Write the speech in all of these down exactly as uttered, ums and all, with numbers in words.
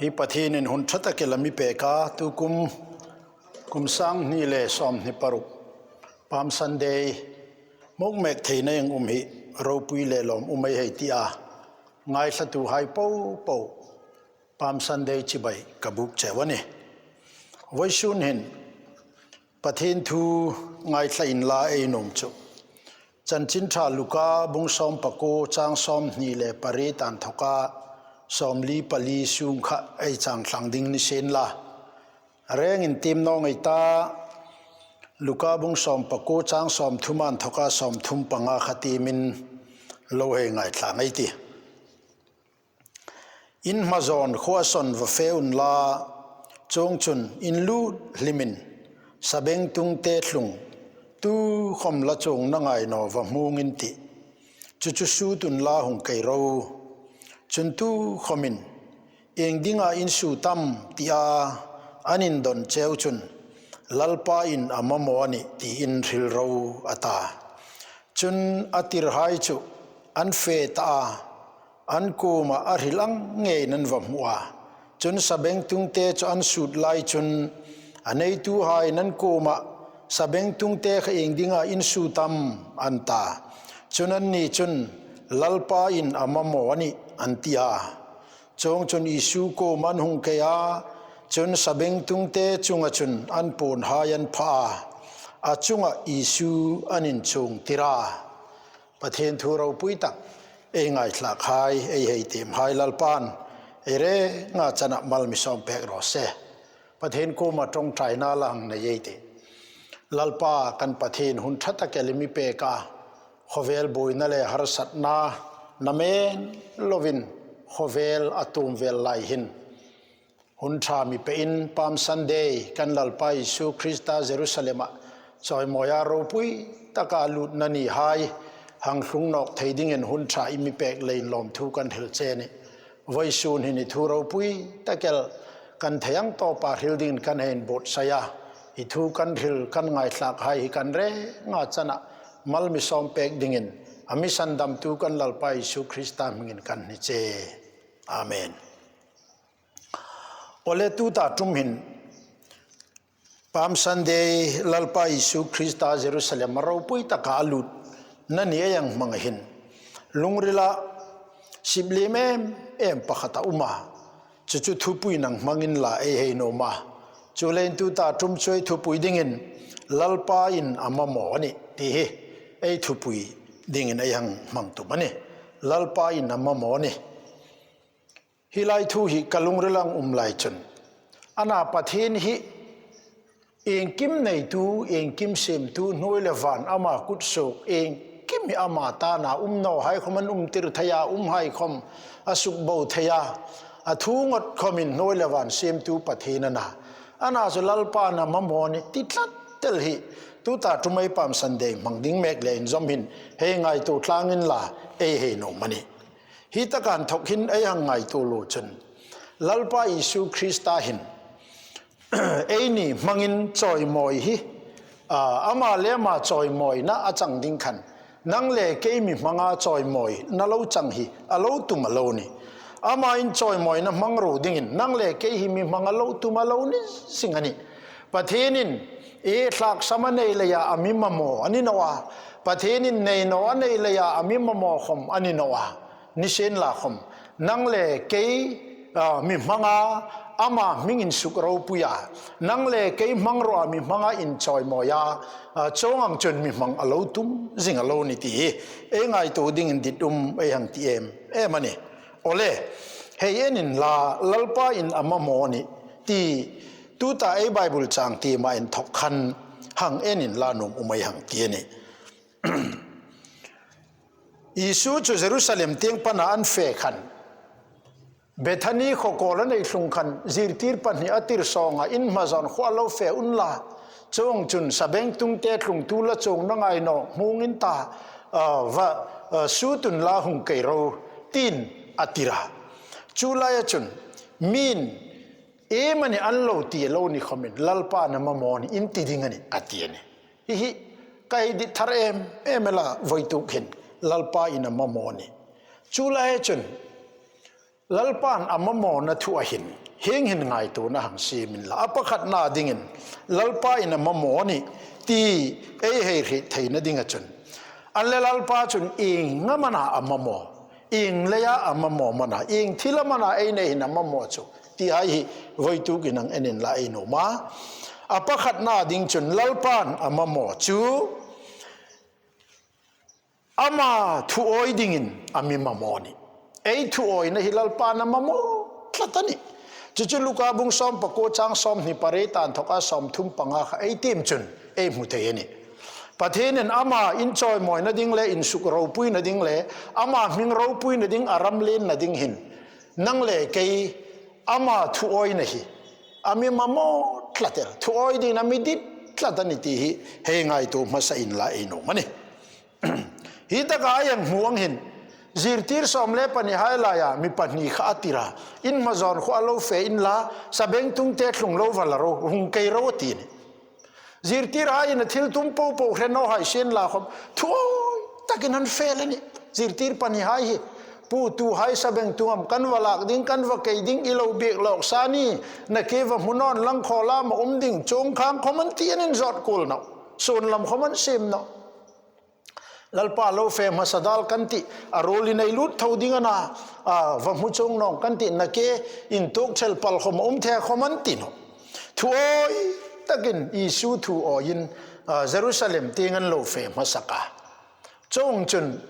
Hi Pathienin hun ṭha tak el a mi pek a, tukum kum sang hni le sawmhni paruk Palm Sunday hmuk mek theina ei hang um hi ropui le lawm um ei hei ti a, ngaithlatuhai popo Palm Sunday chibai ka buk cheu a nih. Vawisun hin Pathien thu ngaithla inla ei nuom chu Chanchin Ṭha Luka bung sawmpakuo chang sawmhni le pariet inthoka sawmli pali sung kha ei chang thlang ding ni sien la. Rengin tiem nawng ei ta, Luka bung sawmpakuo chang sawmthum inthoka sawmthum panga kha tiemin lo hei ngaithla ei tih. In hmazawn khuoa sawn va fe unla, chuongchun in lut hlimin sabengtungte tlung tukhom la chuongna ngai naw va hmung in tih. Chu chu sut unla hung kei ro. Chun tukhawmin ieng dinga in sut am tia an indawn cheu chun Lalpa'n a mamaw a nih tiin hril ro a ta. Chun a tirhai chu an fe ta a, an kuoma a hril ang ngeiin an va hmu a. Chun sabengtungte chu an sut lai chun a neituhai'n an kuoma, "Sabengtungte kha ieng dinga in sut am?" an ta. Chun anni chun, "Lalpa'n a mamaw a nih," an ti a. Chuongchun Isu kuoma an hung kei a, chun sabengtungte chunga chun an puonhai an pha a, a chunga Isu an inchuongtir a. Pathien thu ropui tak ei ngaithlakhai, ei hei tiemhai Lalpa'n ei renga chana mal mi sawm pek raw se. Pathien kuoma ṭawngṭaina la hang nei ei tih. Lalpa kan Pathien, hun ṭha tak el i mi pek a, khawvel buoina le harsatna namen lovin khawvel a tum vel lai hin hun ṭha mi pein Palm Sunday kan Lalpa Isu Krista Jerusalem-a chawimawia ropui taka lutna nihai hang tlung nawk thei dingin hun ṭha i mi pek leiin lawmthu kan hril che a nih. Vawisun hin i thu ropui tak el kan thei ang tawpa hril dingin kan hei inbuotsai a, i thu kan hril kan ngaithlakhai hi kan renga chana mal mi sawm pek dingin a mi sandamtu kan Lalpa Isu Krista hmingin kan hni che. Amen. Awle, tuta ṭum hin Palm Sunday Lalpa Isu Krista Jerusalem-a ropui taka a lutna ni ei hang hmang hin lungrila sipliem em em pakhat a um a, chu chu thupui nang hmang inla ei hei nuom a. Chuleiin tuta ṭum chu ei thupui dingin Lalpa'n a mamaw a nih ti hi ei thupui dingin ei hang hmang tum a nih. Lalpa'n a mamaw a nih. Hi lai thu hi ka lungrila a um lai chun, a na Pathien hi iengkim neitu, iengkim siemtu, hnuoi le van ama kutsuok, iengkim hi ama tana um nawhai khawm an umtir thei a, umhai khawm a sukbo thei a, a thu ngot khawmin hnuoi le van siemtu Pathien a na. A na chu Lalpa'n a mamaw a nih ti tlat tel hi tuta ṭum ei Palm Sunday hmang ding mek le inzawm hin hei ngaituo tlangin la ei hei nuom a nih. Hi taka inthok hin ei hang ngaituo lem chun Lalpa Isu Krista hin eini hmangin chawimawi hi, a, ama le ama chawimawina a chang ding khan nang le kei mi hmanga chawimawina lo chang hi a lo tum a lo nih. Ama'n chawimawina hmang ro dingin nang le kei hi mi hmanga lo tum a lo ni zing a nih. Pathienin ei tlaksam a nei leia a mi mamaw a ni naw a. Pathienin nei naw a nei leia a mi mamaw khawm a ni naw a. Nisienlakhawm, nang le kei, a, mi hmanga ama hmingin suk ropuia, nang le kei hmangruoa mi hmanga inchawimawia, a, chuong ang chun mi hmang a lo tum zing a lo nih ti hi ei ngaituo dingin ditum ei hang ti em em a nih. Awle, hei en inla, Lalpa'n a mamaw a nih ti tuta ei Bible chang tiema inthok khan hang en inla nuom um ei hang ti a nih. Isu chu Jerusalem tieng pana an fe khan, Bethany khaw kawl a nei tlung khan, zirtir pahni a tir sawnga, in hmazawn khuoa lo fe unla, chuong chun sabengtungte tlungtu la chuongna ngai naw hmung in ta, a, va, a, sut unla hung kei ro, tiin a tir a. Chu laia chun, mi'n, iem a ni an lo ti a lo ni khawmin, Lalpa'n a mamaw a nih in ti ding a nih, a ti a nih. Hi hi, ka dit thar em em el a, voituk hin Lalpa'n a mamaw a nih. Chu laia chun, Lalpan a mamawna thu a hin, hieng hin ngaituona hang siem inla, a pakhatna dingin Lalpan a mamaw a nih ti ei hei hriet theina dinga chun, an leh Lalpa chun ieng am a na a mamaw, ieng leia a mamaw am a na, ieng thil am a na ei nei hin a mamaw chu, ti hai hi voitukin hang en inla ei nuom a. A pakhatna ding chun Lalpan a mamaw chu ama thuawi dingin a mi mamaw a nih. Ei thuawina hi Lalpan a mamaw tlat a nih. Chu chu Luka bung sawm pakuo chang sawmhni pariet a inthoka sawmthum panga kha ei tiem chun ei hmu thei a nih. Pathienin ama inchawimawina ding le insuk ropuina ding le ama hming ropuina ding, a ram lienna ding hin nang le kei ama thuawina hi a mi mamaw tlat el, thuawi dingin a mi dit tlat a nih ti hi hei ngaituo hmasa inla ei nuom a nih. Hi taka ei hang hmu ang hin, zirtir sawm le pahni hai laia mi pahni kha a tir a, in hmazawn khuo lo fe inla, sabengtung te tlung lo va la ro, hung kei ro a ti a nih. Zirtir haiin a thil tum popo hre naw hai sien la khawm, thuawi takin an fe a nih. Zirtir pahni hai hi, pu, tuhai sabengtung am kan va lak ding, kan va kei ding, i lo biek lawk sa ni, nakie va hmu naw, Langkhawlam a um ding, chuong khang khawm an ti, an inzawt kuol nawh. Sun lam khawm an siem nawh. Lalpa lo fe hmasa dal kan tih, a ruol i nei lut tho ding a na, a, va hmu chuong naw kan tih, nakie intuok thel pal khawm a um thei khawm an ti nawh. Thuawi takin Isu thu awiin, a, Jerusalem tieng an lo fe hmasa a. Chuong chun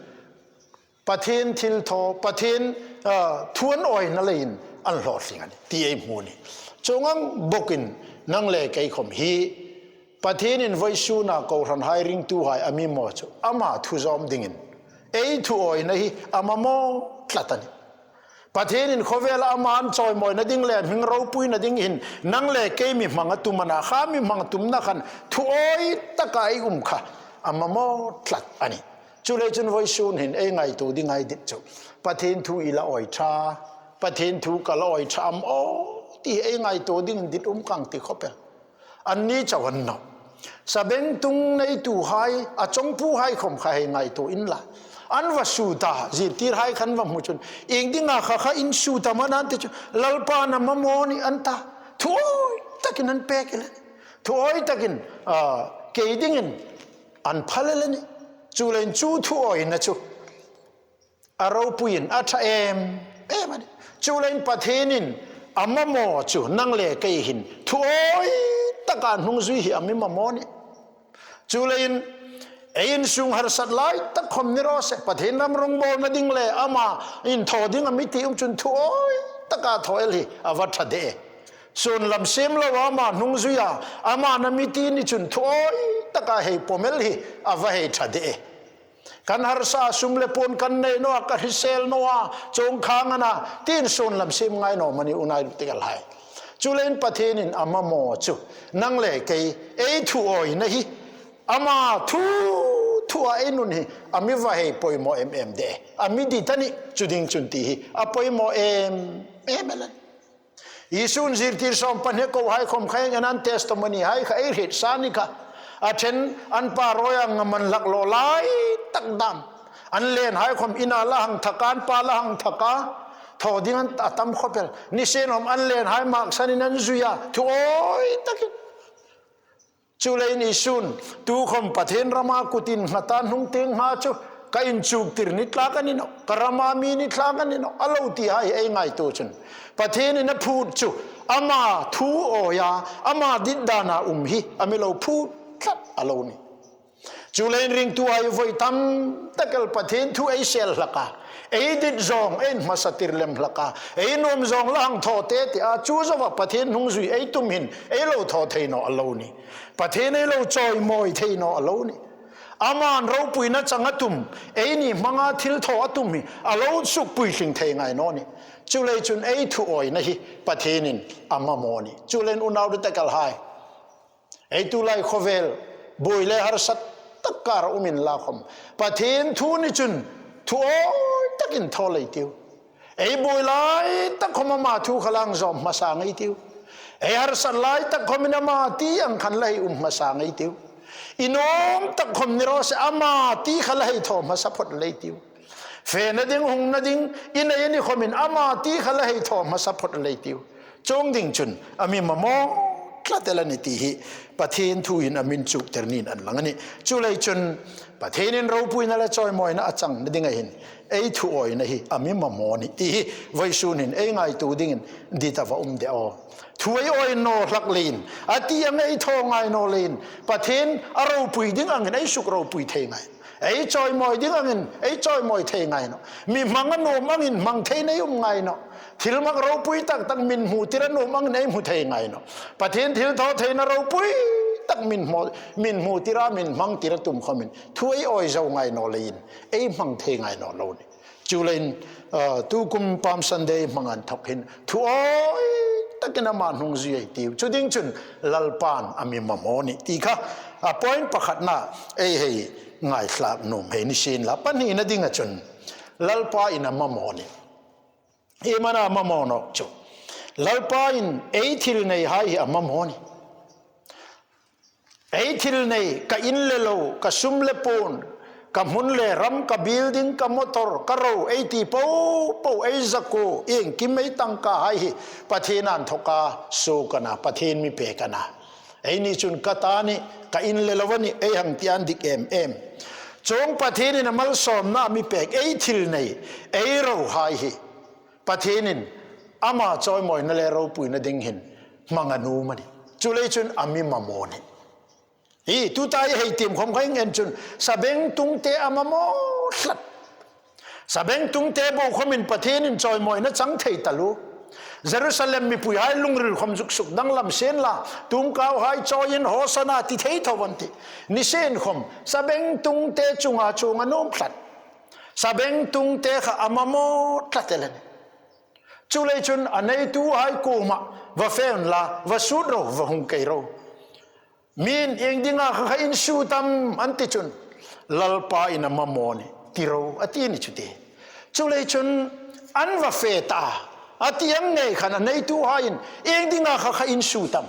Pathien thilthaw, Pathien, a, thu an awina leiin an hlawtling a nih ti ei hmu a nih. Chuong ang bawkin nang le kei khawm hi Pathienin vawisuna kohranhai, ringtuhai a mi mamaw chu ama thu zawm dingin ei thuawina hi a mamaw tlat a nih. Pathienin khawvela ama inchawimawina ding le hming ropuina ding hin nang le kei mi hmang a tum a na, kha mi hmang tumna khan thuawi taka ei um kha a mamaw tlat a nih. Chuleiin vawisun hin ei ngaituo ding a dit chu, Pathien thu i la awi ṭha, Pathien thu ka la awi ṭha am aw ti ei ngaituo ding dit um ka ti khawp el. Anni chau an nawh. Sabengtung neituhai, a chawngpuhai khawm kha hei ngaituo inla. An va sut a, zirtirhai khan va hmu chun, ieng dinga kha kha in sut am a na an ti chun, Lalpan a mamaw a nih an ta. Thuawi takin an pek el a nih. Thuawi takin, a, kei dingin an phal el a nih. Chuleiin chu thuawina chu a ropuiin a ṭha em em a nih. Chuleiin Pathienin a mamaw chu nang le kei hin thuawi taka hnungzui hi a mi mamaw a nih. Chuleiin ei insung harsat lai tak khawm ni raw se, Pathien ram rawngbawlna ding le ama inthaw ding a mi ti um chun thuawi taka thaw el hi a va ṭha de. Sun lam siem lo ama hnungzuia ama na mi ti ni chun thuawi taka hei pawm el hi a va hei ṭha de. Kan harsa, sum le puon kan nei naw a, ka hrisel naw a, chuong khang a na, tiin sun lam siem ngai naw am a ni, unau ditekelhai? Chuleiin Pathienin a mamaw chu nang le kei ei thuawina hi ama thu thua ei nun hi a mi va hei poimaw em em de. A mi dit a nih, chu ding chun ti hi a poimaw em em el a nih. Isun zirtir sawm pahni kohai khawm kha hieng an testimony hai kha ei hriet sa ni kha. A ṭhen an pa rawia ngam an hlak law lai tak dam. An lenhai khawm ina la hang thak a, an pa la hang thak a. Thaw ding an a tam khawp el. Nisienlakhawm an lenhai maksanin an zui a. Thuawi takin. Chuleiin Isun, tukhawm Pathien rama kutin nghat a hnung tieng ngha chu, ka inchuktir ni tlak a ni nawh, ka rama mi ni tlak a ni nawh, a lo ti hai ei ngaituo chun, Pathienin a phut chu, ama thu awia, ama dit dana um hi, a mi lo phut tlat a lo nih. Chuleiin ringtuhai voi tam tak el Pathien thu ei sel hlak a, ei dit zawng ei hmasa tir lem hlak a, ei nuom zawng la hang thaw te ti a, chu zoa Pathien hnungzui ei tum hin, ei lo thaw thei naw a lo nih. Pathien ei lo chawimawi thei naw a lo nih. Aman ropuina chang a tum, eini hmanga thil thaw a tum hi a lo suk puitling thei ngai naw nih. Chuleiin chun ei thuawina hi Pathienin a mamaw a nih. Chuleiin unau ditekelhai, ei tulai khawvel buoi le harsat tak kara um inla khawm, Pathien thu ni chun thuawi takin thaw lei tiu. Ei buoi lai tak khawm ama thu kha la hang zawm hmasa ngei tiu. Ei harsat lai tak khawmin ama ti ang khan la hei um hmasa ngei tiu. I nuom tak khawm ni raw se, ama ti kha la hei thaw hmasa phawt lei tiu. Fena ding, hungna ding, i nei a ni khomin ama ti kha la hei thaw hmasa phawt lei tiu. Chuong ding chun a mi mamaw tlat el a ni ti hi Pathien thu hin a min chuktir niin an lang a nih. Chuleiin chun Pathienin ropuina le chawimawina a changna dinga hin ei thuawina hi a mi mamaw a nih ti hi vawisun hin ei ngaituo dingin dit a va um de aw. Thu ei awi naw hlak leiin, a ti ang ei thaw ngai naw leiin, Pathien a ropui ding angin ei suk ropui thei ngai. Ei chawimawi ding angin ei chawimawi thei ngai nawh. Mi hmang a nuom angin hmang thei nei um ngai nawh. Thil mak ropui tak tak min hmu tir a nuom angin ei hmu thei ngai nawh. Pathien thilthawtheina ropui tak min hmu, min hmu tir a, min hmang tir a tum khomin thu ei awi zo ngai naw leiin ei hmang thei ngai naw lo ni. Chuleiin, ah, tukum Palm Sunday hmang inthawk hin thu awi takin ama hnung zui ei tiu. Chu ding chun Lalpan a mi mamaw a nih ti kha a point pakhatna ei hei ngaithlak nuom hei ni sien la. Pahnina dinga chun Lalpain a mamaw a nih. Iem ana mamaw nawk chu? Lalpain ei thil neihai hi a mamaw a nih. Ei thil nei, ka in le lo, ka sum le puon, ka hmun le ram, ka building, ka motor, ka ro, ei ti po po, ei zakuo, iengkim ei tangkahai hi Pathien inthawka suok a na, Pathien mi pek a na. Eini chun ka ta a nih, ka in le lo a nih, ei hang ti an dik em em. Chuong Pathienin a malsawmna mi pek ei thil nei, ei rohai hi Pathienin ama chawimawina le ropuina ding hin hmang a nuom a nih. Chuleiin chun a mi mamaw a nih. Hi, tuta ei hei tiem khom kha ieng am chun sabengtungte a mamaw tlat. Sabengtungte bo khomin Pathienin chawimawina chang thei taluo. Jerusalem mipuihai lungril khom zuk sukdanglam sien la, tumkauhai chawiin Hosana ti thei tho an tih. Ni sien khom sabengtungte chunga chuong a nuom tlat. Sabengtungte kha a mamaw tlat el a nih. Chuleiin chun a neituhai kuoma va fe unla, va sut ro, va hung kei ro. Miin ieng dinga kha kha in sut am an ti chun, Lalpain a mamaw a nih, ti ro, a ti ni chu ti. Chuleiin chun an va fe ta, a ti ang ngei khan a neituhaiin ieng dinga kha kha in sut am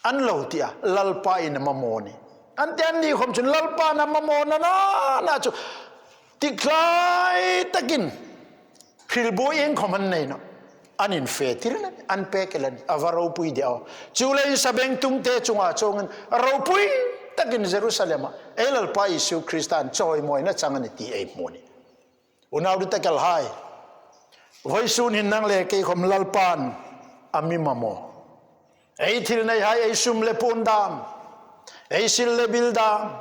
an lo ti a, Lalpain a mamaw a nih an ti an ni khom chun Lalpan a mamaw na na na chu tikthlai takin hrilbuoi ieng khom an nei nawh. An infe tir a nih, an pek el a nih, a va ropui de aw. Chuleiin sabengtungte chunga chuongin a ropui takin Jerusalema ei Lalpa Isu Kristan chawimawina chang a nih ti ei hmu a nih. Unau ditakelhai, vawisun hin nang le kei khom Lalpan a mi mamaw. Ei thil neihai, ei sum le puon dam, ei sil le bil dam,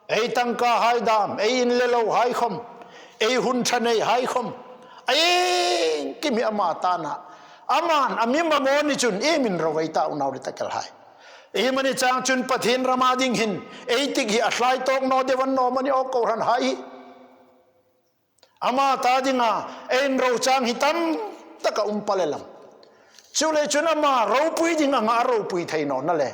ei tangkahai dam, ei in le lohai khom, ei hun ṭha neihai khom, iengkim hi ama ta a na. Aman a mi mamaw a ni chun iemin ro ei ta, unau ditakelhai? Iem a ni chang chun Pathien rama ding hin ei tik hi a thlai tawk naw deu a ni naw am a ni aw, kohranhai hi? Ama ta dinga ei inro chang hi tam tak a um pal el am? Chuleiin chun ama ropui ding anga a ropui thei nawna le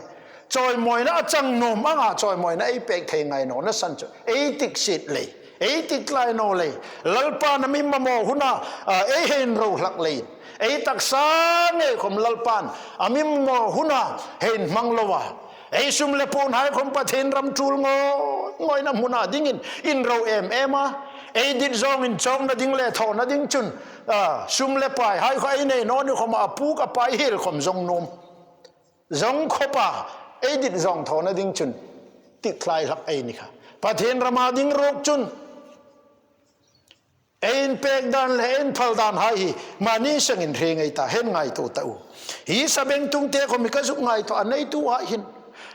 chawimawina a chang nuom anga chawimawina ei pek thei ngai nawna san chu ei tik siet lei, ei tik tlai naw lei, Lalpan a mi mamaw huna, a, ei hei inro hlak leiin, ei taksa ngei khom Lalpan a mi mamaw huna hei inhmang loa, ei sum le puonhai khom Pathien ram tul ngawi ngawina hmuna dingin inro em em a, ei dit zawng inchawkna ding le thawna ding chun, a, sum le paihai kha ei nei naw ni khoma a puk a pai hiel khom zawng nuom, zawng khawpa ei dit zawng thawna ding chun tikthlai hlak ei ni kha. Pathien rama ding ruok chun ei inpek dan le ei inphal danhai hi mani sengin hre ngei ta, hei ngaituo ta u. Hi sabengtungte khom hi ka zuk ngaituo a, a neituhai hin,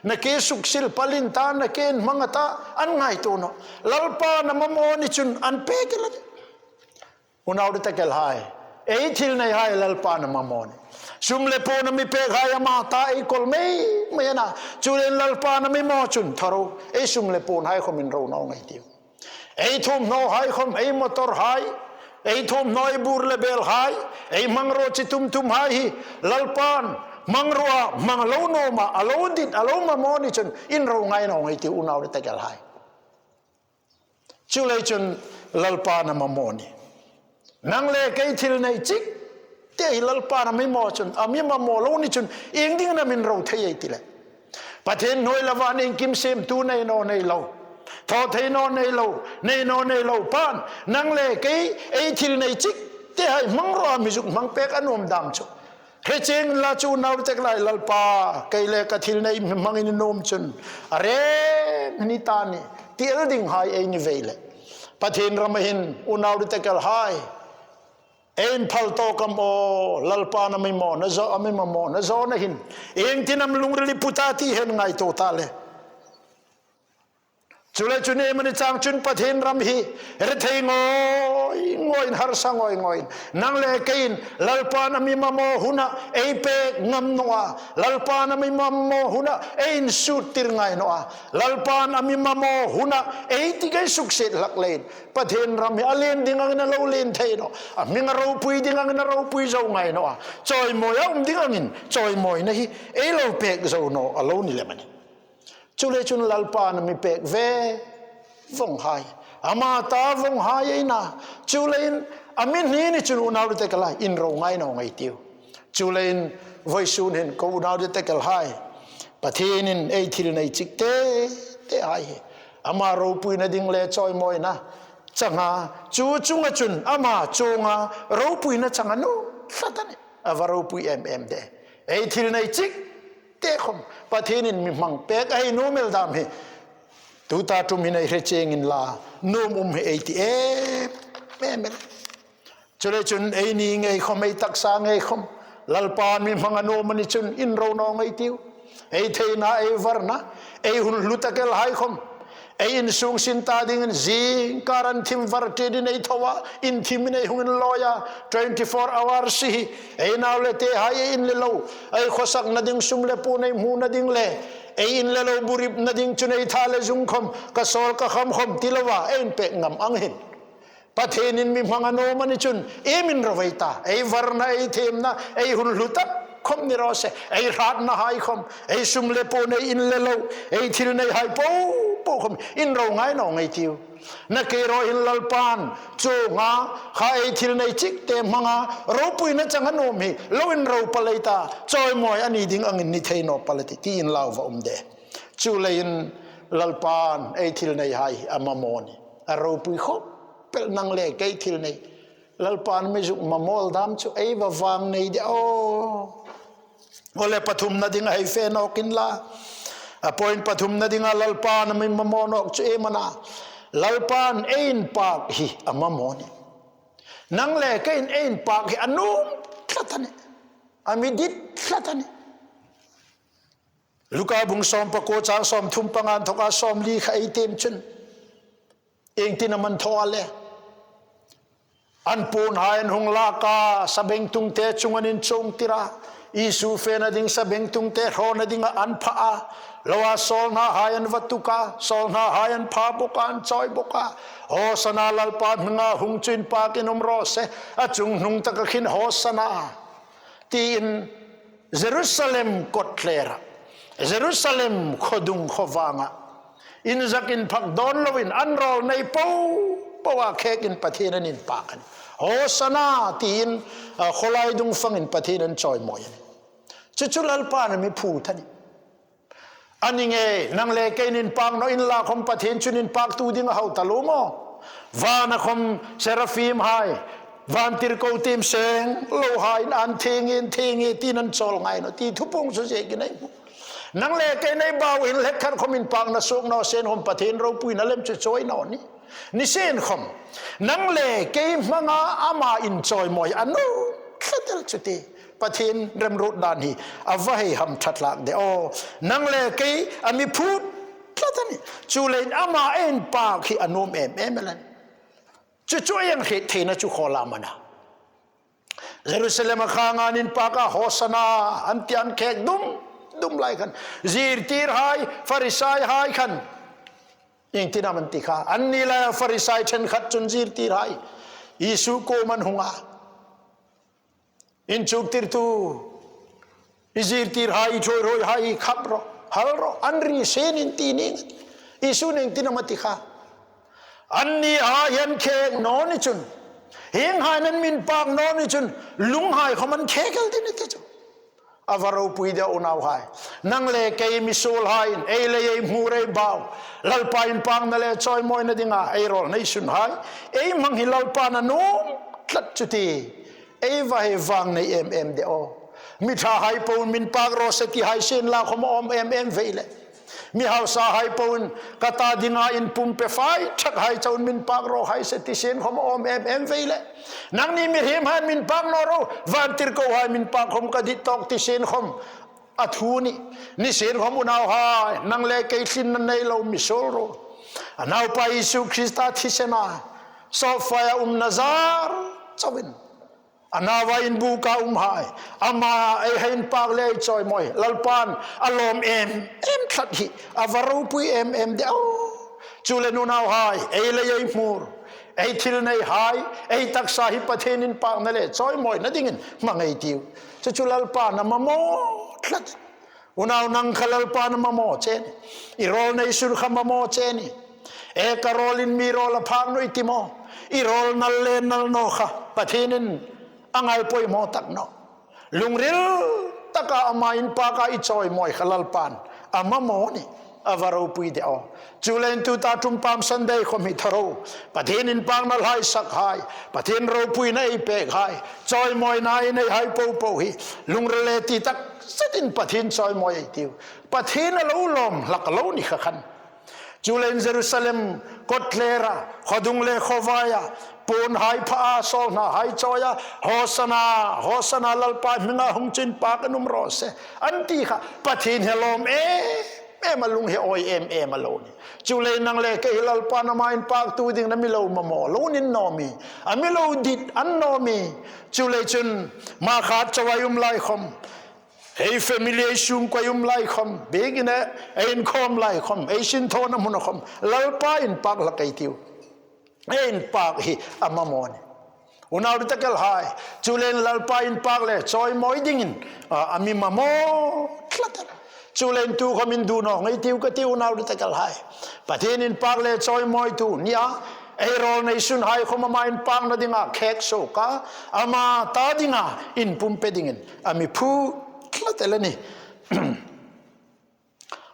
na ke suksil pal in ta, na ke inhmang a ta, an ngaituo nawh. Lalpan a mamaw a ni chun an pek el a nih. Unau ditakelhai, ei thil neihai Lalpan a mamaw a nih. Sum le puon a mi pekhai ama ta ei kawl mei mei a na. Chuleiin Lalpan a mi maw chun thaw ro, ei sum le puonhai khom inro naw ngei ei tiu. Ei thuomhnawhai khom, ei motorhai, ei thuomhnaw, ei bur le belhai, ei hmangruo chi tum tumhai hi Lalpan hmangruo a hmang lo nuoma a lo dit, a lo mamaw a ni chun inro ngai naw ngei ei tiu, unau ditakelhai. Chuleiin chun Lalpan a mamaw a nih. Nang le kei thil nei chik te hi Lalpan a mi maw chun, a mi mamaw lo ni chun ieng dingin am inro thei ei ti le? Pathien hnuoi le van iengkim siemtu nei naw nei lo, Thaw thei naw nei lo, nei naw nei lo pan, nang le kei, ei thil nei chik tehai hmang rawh a mi zuk hmang pek a nuom dam chu. Hre chieng inla chu unau dittakhai, Lalpa, kei le ka thil nei hmangin i nuom chun a reng ni ta ni, ti el dinghai ei ni ve le. Pathien rama hin unau dittakhai, ei inphal tawk am aw, Lalpan a mi mamaw naw zo, a mi mamaw naw zo na hin, iengtin am lungril i put a ti hi ngaituo ta le. Chuleiin chun iemani chang chun Pathien ram hi rethei ngawi ngawiin, harsa ngawi ngawiin, nang le keiin Lalpan a mi mamaw huna ei pek ngam naw a, Lalpan a mi mamaw huna ei insut tir ngai naw a, Lalpan a mi mamaw huna ei ti kei suksiet hlak leiin Pathien ram hi a lien ding angin a lo lien thei naw a, a hming a ropui ding angin a ropui zo ngai naw a, chawimawi a um ding angin chawimawina hi ei lo pek zo naw a lo ni lem a nih. Chuleiin chun Lalpan a mi pek ve vong hai, ama ta vong hai ei na. Chuleiin a mi hni ni chun unau dittakhai, in ro ngai naw ngei ei tiu. Chuleiin vawisun hin ko unau dittakhai, Pathienin ei thil nei chik te tehai hi ama ropuina ding le chawimawina changa, chu chunga chun ama chunga ropuina chang a nuom tlat a nih. A va ropui em em de. Ei thil nei chik te khom Pathienin mi hmang pek a hei nuom el dam hi tuta ṭum hin ei hre chieng inla nuom um hi ei ti em em el. Chuleiin chun eini ngei khom, ei taksa ngei khom Lalpan mi hmang a nuom a ni chun in ro naw ngei ei tiu. Ei theina, ei varna, ei hun hlu takhai khom ei insung sin ta dingin zingkar an thim var ṭetin ei thaw a, inthimin ei hung inlawi a, twenty four hours hi ei nau le tehai, ei in le lo, ei khawsakna ding, sum le puon ei hmuna ding le ei in le lo buripna ding chun ei tha le zung khom ka sawl ka kham khom ti loa ei inpek ngam ang hin Pathienin mi hmang a nuom a ni chun iem in ro ei ta? Ei varna, ei thiemna, ei hun hlu tak khom ni raw se, ei hratnahai khom, ei sum le puon, ei in le lo, ei thil neihai po po khom in ro ngai naw ngei ei tiu. Nakie raw hin Lalpan chunga kha ei thil nei chik te hmanga ropuina chang a nuom hi lo inro pal ei ta, chawimawi a ni ding angin ni thei naw pal ei tih, tiin lau va um de. Chuleiin Lalpan ei thil neihai a mamaw a nih. A ropui khop el nang le kei thil nei. Lalpan mi zuk mamaw dam chu ei va vang nei de aw. Aw le, pathumna dinga hei fe nawk inla. A point pathumna dinga Lalpan a mi mamaw nawk chu iem a na? Lalpan ei inpak hi a mamaw a nih. Nang le keiin ei inpak hi a nuom tlat a nih. A mi dit tlat a nih. Luka bung sawm pakuo chang sawm thum panga inthoka sawm li kha ei tiem chun, iengtin am an thaw a le? An puonhai an hung lak a, sabengtung te chunga an inchuong tir a. Isu fena ding sabengtung te hrawna dinga an pha a. Loa sawlhnahai an va tuk a, sawlhnahai an pha bawk a, an chawi bawk a. Hosanna, Lalpa hminga hung chu inpakin um raw se, a chunghnung taka khin Hosanna, tiin Jerusalem kawtthlera, Jerusalem khaw dung khaw vanga inzak inphak dawn loin an rawl nei po poa khekin Pathien an inpak a nih. Hosanna tiin, a, khawlai dung fangin Pathien an chawimawi a nih. Chu chu Lalpan a mi phut a nih. A ni ngei, nang le keiin inpak naw inla khom Pathien chun inpaktu ding a hau taluo maw? Vana khom seraphimhai, vantirko tiem seng lohaiin an theng ie, theng ie tiin an chawl ngai naw ti thupuong chu ziekin ei hmu. Nang le keiin ei bau hin hlek khat khom inpakna suok naw sien khom Pathien ropuina lem chu chawi naw nih. Nisienkhom, nang le kei hmanga ama inchawimawi a nuom tlat el chu ti. Pathien remruot dan hi a va hei hamṭha hlak de aw. Nang le kei a mi phut tlat a nih. Chuleiin ama ei inpak hi a nuom em em el a nih. Chu chu ei hriet theina chu khaw lam a na. Jerusalem-a khanga an inpak a, Hosanna an ti, an khek dum dum lai khan, zirtirhai, Pharisaihai khan iengtin am an ti kha? Anni laia Pharisai ṭhenkhat chun zirtirhai Isu kuoma an hung a, inchuktirtu, i zirtirhai, i ṭhuoiruoihai hi khap rawh, hal rawh, an ri sienin ti ning. Isu iengtin am a ti kha? Annihai an khek naw ni chun, hienghaiin an mi inpak naw ni chun, lunghai khom an khek el ding a nih ti chu. A va ropui de unauhai. Nang le kei misuolhaiin, ei le ei hmur ei bau, Lalpa inpakna le chawimawina dinga ei rawl neisunhai ei hmang hi Lalpan a nuom tlat chu ti. Ei va hei vâng nei em em de aw. Mi ṭhahai po'n mi inpak raw se ti hai sienla khawm a awm em em vei le. Mi hausahai po'n ka ta dinga inpumpe fai ṭhakhai chau'n mi inpak raw hai se ti sien khawm a awm em em vei le. Nangni mihriemhai'n mi inpak naw ro, vantirkohai mi inpak khawm ka dit tawk ti sien khawm a thu ni. Ni sien khawm unauhai, nang le kei thlinna nei lo misuol ro. A Naupa Isu Krista thisena, sawpfaia umna zar chauin, a nauva inbuka umhai, ama ei hei inpak le ei chawimawi, Lalpan a lawm em em tlat hi a va ropui em em de aw. Chu le unauhai, ei le ei hmur, ei thil neihai, ei taksa hi Pathien inpakna le chawimawina dingin hmang ei tiu. Chu chu Lalpan a mamaw tlat. Unau, nang kha Lalpan a mamaw che ni. I rawl neisun kha mamaw che ni. E, ka rawlin mi rawl a phak naw i ti maw? I rawl nal le nal naw kha Pathienin a ngai poimaw tak nawh. Lungril taka ama inpaka i chawimawi kha Lalpan a mamaw ni. A va ropui de aw. Chu leiin tuta ṭum Palm Sunday khawm hi thaw ro. Pathien inpakna hla ei sakhai, Pathien ropuina ei pekhai, chawimawina ei neihai popo hi lungril le ti tak zetin Pathien chawimawi ei tiu. Pathien a lo lawm hlak lo ni kha khan. Chu leiin Jerusalem kawttlera, khawdung le khawvaia, puonhai phaa, sawlhnahai chawia, Hosanna, Hosanna, Lalpa hminga hung chu inpak an um raw se, an ti kha Pathien hi a lawm em em a, lung hi a awi em em a lo ni. Chu leiin nang le kei hi Lalpan ama inpaktu dingin a mi lo mamaw lo ni naw am? A mi lo dit a ni naw am? Chu lei chun, ma khat chauin ei um lai khawm, ei family ei sungkuo ei um lai khawm, biekina ei inkhawm lai khawm, ei sinthawna hmuna khawm, Lalpa inpak hlak ei tiu. Ei inpak hi a mamaw ni. Unau dittakhai, chu leiin Lalpa inpak le chawimawi dingin, a, a mi mamaw tlat a. Chu leiin tukhawm induon naw ngei tiu ka ti, unau dittakhai. Pathien inpak le chawimawitu nia, ei rawl neisunhai khawm ama inpakna dinga khek suok a, ama ta dinga inpumpe dingin a mi phu tlat el a nih.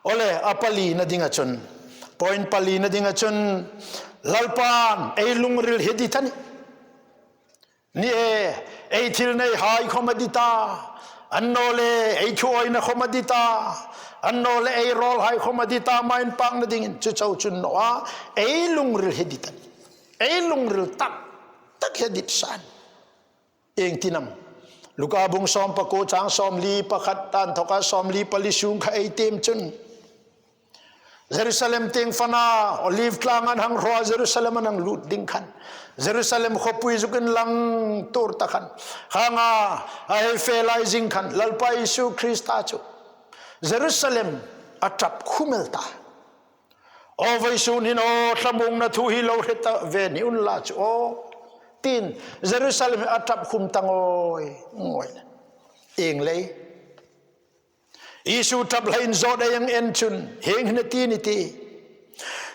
Awle, a palina dinga chun, point palina dinga chun, Lalpan ei lungril hi a dit a nih. Ni e, ei thil neihai khawm a dit a, annawleh ei thuawina khawm a dit a, annawleh ei rawlhai khawm a dit a, ama inpakna dingin. Chu chau chu ni naw a, ei lungril hi a dit a nih. Ei lungril tak tak hi a dit sa a nih. Ieng tin am? Luka bung sawmpakuo chang sawmli pakhat, a inthoka sawmli pali sung kha ei tiem chun, Jerusalem tieng fana, Olive tlanga an hang hraw a, Jerusalem an hang lut ding khan, Jerusalem khawpui zuk inlang tuor ta khan, khanga a hei fe lai zing khan, Lalpa Isu Krista chu Jerusalem a ṭap khum el ta. Aw vawisun hin aw, thlamuongna thu hi lo hre ta ve ni unla chu aw, tiin Jerusalem a ṭap khum ta ngawi ngawi. Ieng lei? Isu ṭap hlak inzawt ei hang en chun hieng hin a ti a nih.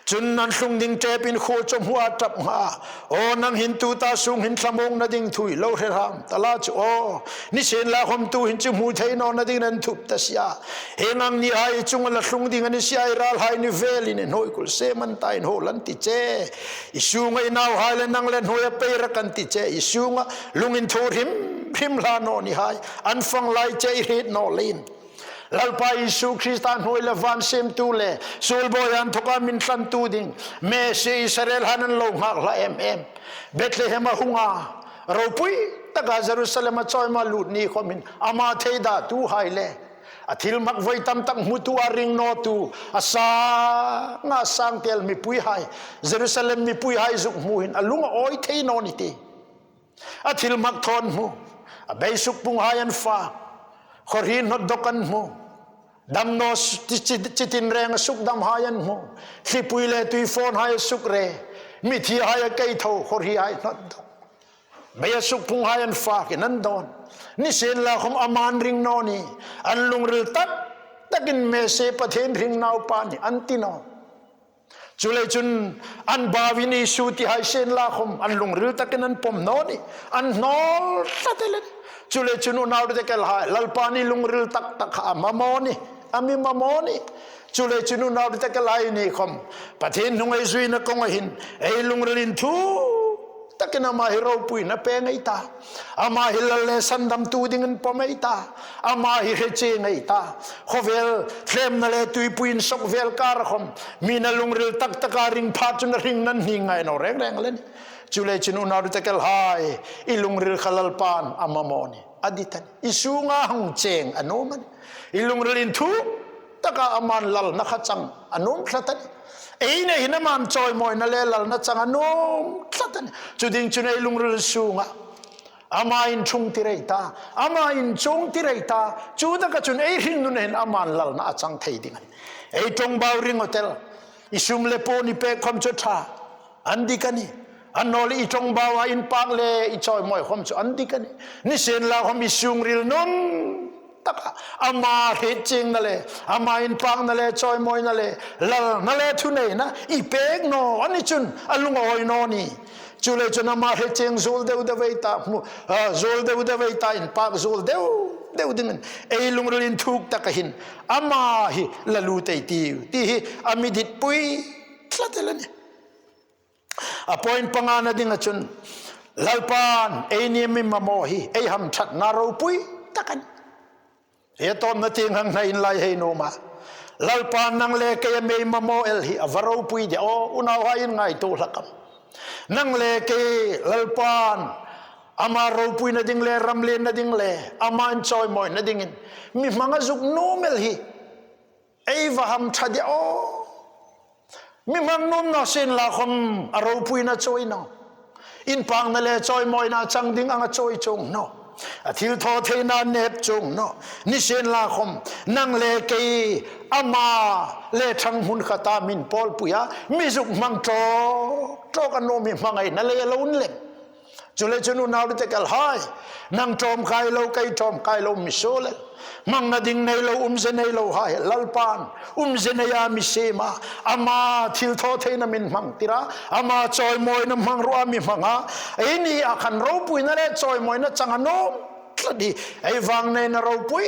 Chun an tlung ding ṭep in khuo chawhmua a ṭap ngha a, aw, nang hin tuta sung hin thlamuongna ding thu hi lo hre hram ta la chu aw, nisienlakhawm tuhin chu hmu thei nawna dingin an thup ta si a. Hieng ang nihai chunga la tlung ding a ni si a, i ralhai ni velin inhnuoi kul se man ta, inhawl an ti che. I sunga i nauhai le nang le hnuoia pei rak an ti che. I sunga lung inthuo hrim hrim hla naw nihai, an fang lai che, i hriet naw leiin. Lalpa Isu Krista hnuoi le van siemtu le suolbuoi inthoka mi thlantu ding Messie Israelhai'n an lo nghak hlak em em. Bethlehem a hung a, ropui taka Jerusalem a chawimawia lut ni khawmin ama theidatuhai le a thilmak voi tam tak hmutu a ring nawtu, a sanga sang tel mipuihai, Jerusalem mipuihai zuk hmu hin a lung a awi thei naw ni ti. A thilmak thawn hmu, a beisuk punghai an fak, khawhri hnawt dawk an hmu, damnaw s-, chi-, chi-, chitinreng a sukdamhai an hmu, thlipui le tuifawnhai a sukre, mithihai a kei tho, khawhrihai hnawt dawk. Bei a suk punghai an fakin an dawn. Nisienlakhawm ama an ring naw ni, an lungril tak takin Messie Pathien hring naupa a nih an ti naw. Chuleiin chun an bauin Isu ti hai sienlakhawm an lungril takin an pawm naw ni, an hnawl tlat el a nih. Chuleiin chun unau dittakhai, Lalpan i lungril tak tak kha a mamaw a nih, a mi mamaw a nih. Chuleiin chun unau dittakhai, ni khawm Pathien hnunga ei zuina kawnga hin ei lungril inthuk takin ama hi ropuina pe ngei ta. Ama hi lal le sandamtu dingin pawm ei ta. Ama hi hre chieng ei ta. Khawvel thlemna le tuipui insawk vel kara khawm, mi'n a lungril tak taka ring pha chun a hringna hning ngai naw reng reng a nih. Chuleiin chun unau dittakhai, i lungril kha Lalpan a mamaw a nih, a dit a nih. I sunga hang chieng a nuom a nih. I lungril inthuk taka aman lalna kha chang a nuom tlat a nih. Eini hin aman chawimawina le lalna chang a nuom tlat a nih. Chu ding chun ei lungril sunga ama inchungtir ei ta, ama inchungtir ei ta. Chu taka chun ei hringnuna hin aman lalna a chang thei ding a nih. Ei ṭawngbau ring a tel, i sum le pawn i pek khawm chu ṭha, a dik a nih. Annawleh i ṭawngbau a inpak le i chawimawi khawm chu a dik a nih. Nisienlakhawm i sungril nuom taka ama hrietchiengna le, ama inpakna le, chawimawina le, lalna le thuneina i pek naw a ni chun a lungawi naw a nih. Chuleiin chun ama hrietchieng zuol deu deu ei ta, hmu, a, zuol deu deu ei ta, inpak zuol deu deu dingin ei lungril inthuk taka hin ama hi la lut ei tiu ti hi a mi ditpui tlat el a nih. A point pangana dinga chun, Lalpan eini mi mamaw hi ei hamṭhatna ropui tak a nih. Hi a tawpna tieng hang hnain lai hei nuom a. Lalpan nang le kei a mi mamaw el hi a va ropui de aw, unauhai, in ngaituo hlak am. Nang le kei Lalpan ama ropuina ding le, ram lenna ding le, ama inchawimawina dingin mi hmang a zuk nuom el hi ei va hamṭha de aw. Mi hmang nuom naw sienlakhawm a ropuina chawi naw. Inpakna le chawimawina chang ding anga chawi chuong naw. A thilthawtheina nep chuong naw. Nisienlakhawm nang le kei ama le ṭhang hmun khata min pawlpui a, mi zuk hmang ṭawk ṭawk a nuom hi hmangaina lei a lo ni lem. Chuleiin chun unau dittakhai, nang ṭawmkai lo, kei ṭawmkai lo, mi suol el, hmangna ding nei lo, umzie nei lo hai, Lalpan umzie neia mi siem a, ama thilthawtheina min hmangtir a, ama chawimawina hmangruoa mi hmang a. Eini a khan ropuina le chawimawina chang a nuom tlat hi ei vangneina ropui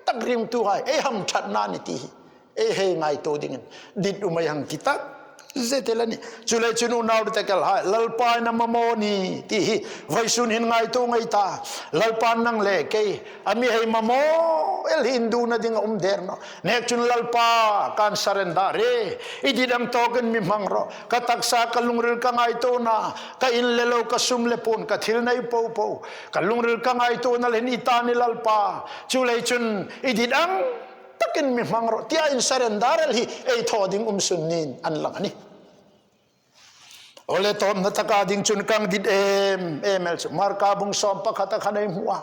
tak ringtuhai ei hamṭhatna a nih ti hi ei hei ngaituo dingin dit um ei hang ti tak zet el a nih. Chuleiin chun unau dittakhai, Lalpan a mamaw a nih ti hi vawisun hin ngaituo ngei ta. Lalpan nang le kei a mi hei mamaw el hi induona ding a um der naw. Nek chun, Lalpa, kan surrender e. I dit ang tawkin mi hmang rawh. Ka taksa, ka lungril, ka ngaituona, ka in le lo, ka sum le pawn, ka thil nei po po, ka lungril, ka ngaituona le hin i ta a nih, Lalpa. Chuleiin chun i dit ang takin mi hmang rawh tia in surrender el hi ei thaw ding um sun niin an lang a nih. Aw le, tawpna taka ding chun ka dit em em el chu Marka bung sawm pakhata khan ei hmu a.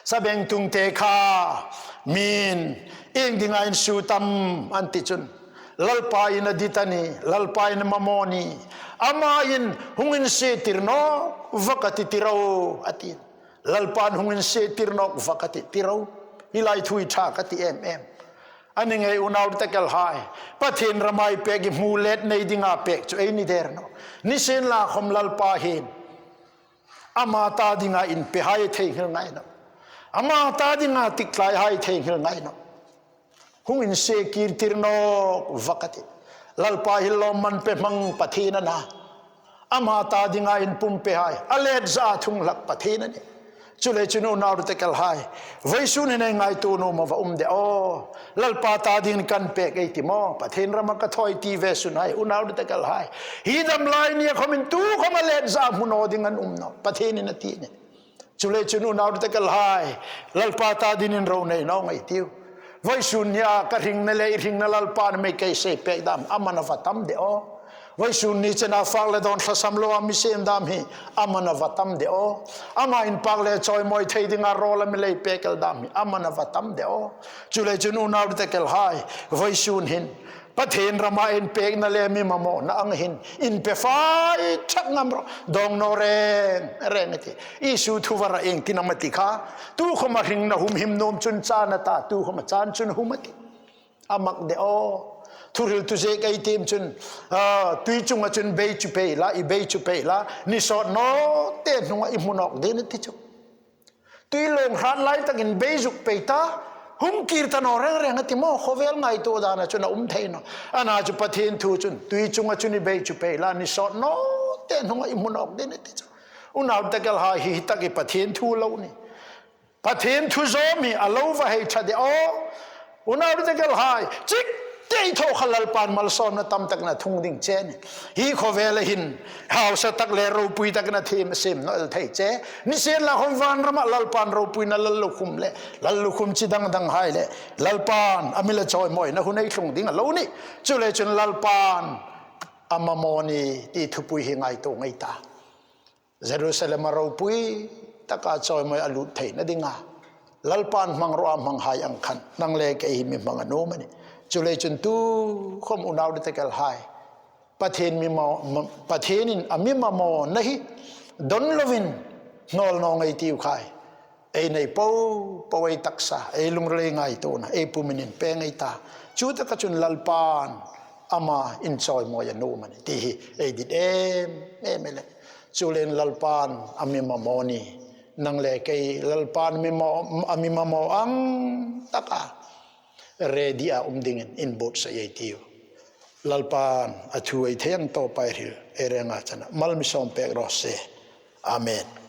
Sabengtung te kha mi'n ieng dinga in suo tam an ti chun, Lalpa'n a dit a nih, Lalpa'n a mamaw a nih. Ama'n hung insietir nawk vak a tih, ti ro, a ti. Lalpan hung insietir nawk vak a tih, ti ro. Hi lai thu hi ṭha ka ti em em. A ni ngei unau dittakhai. Pathien rama ei pek hi hmu let nei dinga pek chu ei ni der naw. Nisienlakhawm Lalpa hin ama ta dinga inpehai theinghil ngai naw. Ama ta dinga tiktlaihai theinghil ngai naw. Hung insie kir tir nawk vak a tih. Lalpa hi lawmman pe hmang Pathien a na. Ama ta dinga inpumpehai a let zaa thung hlak Pathien a nih. Chuleiin chun unau dittakhai, vawisun hin ei ngaituo nuom a va um de aw. Lalpa ta dingin kan pek ei ti maw, Pathien rama ka thaw ei ti ve sunhai, unau dittakhai, hi dam lai nia khawmin tu khawma let zaa hmu naw ding an um nawh, Pathienin a ti a nih. Chuleiin chun unau dittakhai, Lalpa ta dingin ro nei naw ngei ei tiu. Vawisun nia ka hringna le i hringna Lalpan a mi kei sei pek dam, a man a va tam de aw. Vawisun ni chena fak le dawn tlasam loa mi siem dam hi a man a va tam de aw. Ama inpak le chawimawi thei dinga rawl a mi lei pek el dam hi a man a va tam de aw. Chuleiin chun unau dittakhai, vawisun hin Pathien rama inpekna le mi mamawna ang hin inpe fai ṭhak ngam rawh, dawng naw reng reng a tih. Isu thu vara ieng tin am a ti kha, tu khawma hringna humhim nuom chun chan a ta, tu khawma chan chun hum a tih. A mak de aw. Thuhriltu ziek ei tiem chun, a, tui chunga chun bei chu pei la, i bei chu pei la, ni sawt naw te hnunga i hmu nawk ding a ti chu. Tui lawng hrat lai takin bei zuk pei ta, hung kir ta naw reng reng a ti maw, khawvel ngaituo dana chun a um thei naw. Ana chu Pathien thu chun, tui chunga chun i bei chu pei la, ni sawt naw te hnunga i hmu nawk ding a ti chu. Unau dekelhai, hi hi tak hi Pathien thu lo ni. Pathien thu zawm hi a lo va hei ṭha de aw. Unau dekelhai, chik te i thaw kha Lalpan malsawmna tam takin a thung ding che ni. Hi khawvela hin hausa tak le ropui takin a thiem siem naw el thei che. Nisienlakhawm vanrama Lalpan ropuina lallukhum le lallukhum chi dang danghai le Lalpan a mi la chawimawina hun ei tlung ding a lo ni. Chuleiin chun Lalpan a mamaw ni ti thupui hi ngaituo ngei ta. Jerusalema ropui taka chawimawi a lut theina dinga Lalpan hmang ro a hmanghai ang khan nang le kei hi mi hmang a nuom a nih. Chuleiin chun tukhawm unau dekelhai, Pathien mi ma-, ma-, Pathienin a mi mamawna hi don lovin hnawl naw ngei ei tiu khai. Ei nei po po, ei taksa, ei lungril, ei ngaituona ei pumin inpe ngei ta. Chutaka chun Lalpan ama inchawimawi a nuom a nih ti hi ei dit em em el. Chuleiin Lalpan a mi mamaw ni. Nang le kei Lalpan mi maw, a mi mamaw ang taka ready a um dingin inbuotsai ei tiu. Lalpan a thu ei thei ang tawpa ei hril ei renga chana mal mi sawm pek raw se. Amen.